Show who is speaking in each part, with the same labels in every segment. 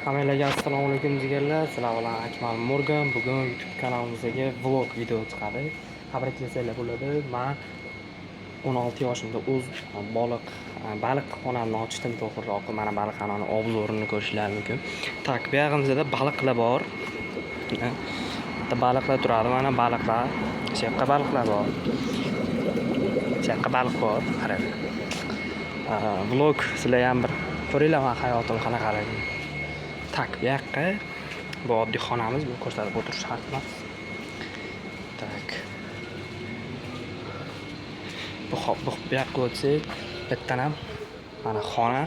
Speaker 1: Hammalarga assalomu alaykum jigarlar. Sizlar bilan Akmal Morgan. Bugun YouTube kanalimizdagi vlog video chiqadi. Tabriklasanglar bo'ladi. Men 16 yoshimda o'z baliq xonamni ochdim to'g'rirog'i. Mana baliqxonani obzorini ko'rishlar mumkin. Tak, bu yog'imizda baliqlar bor. Bitta baliqlar turadi. Mana baliqlar. Shu yoqqa baliqlar bor. Shu yoqqa baliq bor. Qarang. Vlog sizlar ham bir ko'ringlar men hayotim qanaqaligini. Tak, bu yoqqa bu oddiy xonamiz, buni ko'rsatib o'tirish shart emas. Tak. Bu bu yoqqa o'tsak, bittadan ham mana xona,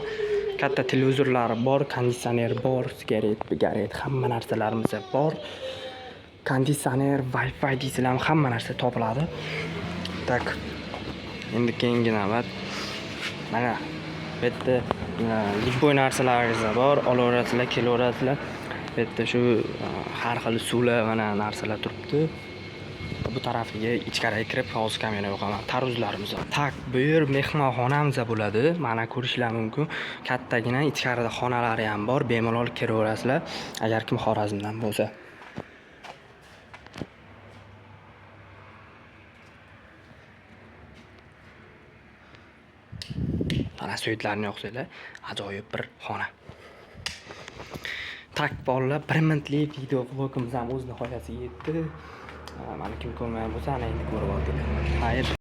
Speaker 1: katta televizorlari bor, konditsioner bor, sigaret, bigaret, hamma narsalarimiz bor. Konditsioner, Wi-Fi deysizlarmi, hamma narsa topiladi. Tak. Endi keyingi navbat mana bu yerda любой narsalaringiz bor, olaverasizlar, kelaverasizlar. Bu yerda shu har xil suvlar, mana narsalar turibdi. Bu tarafiga ichkariga kirib hozir kamera yoqaman. Tarvuzlarimiz. Tak, bu yer mehmonxonamiz bo'ladi. Mana ko'rishlar mumkin. Kattagina ichkarida xonalari ham bor. Bemalol kelaverasizlar, agar kim Xorazmdan bo'lsa. Mana suyutlarni yoqsanglar, ajoyib bir xona. Tak, bolalar, 1 minutlik video vlogimiz ham o'z nihoyasiga yetdi. Mana kim ko'rmagan bo'lsa, ana endi ko'rib oldinglar. Xayr.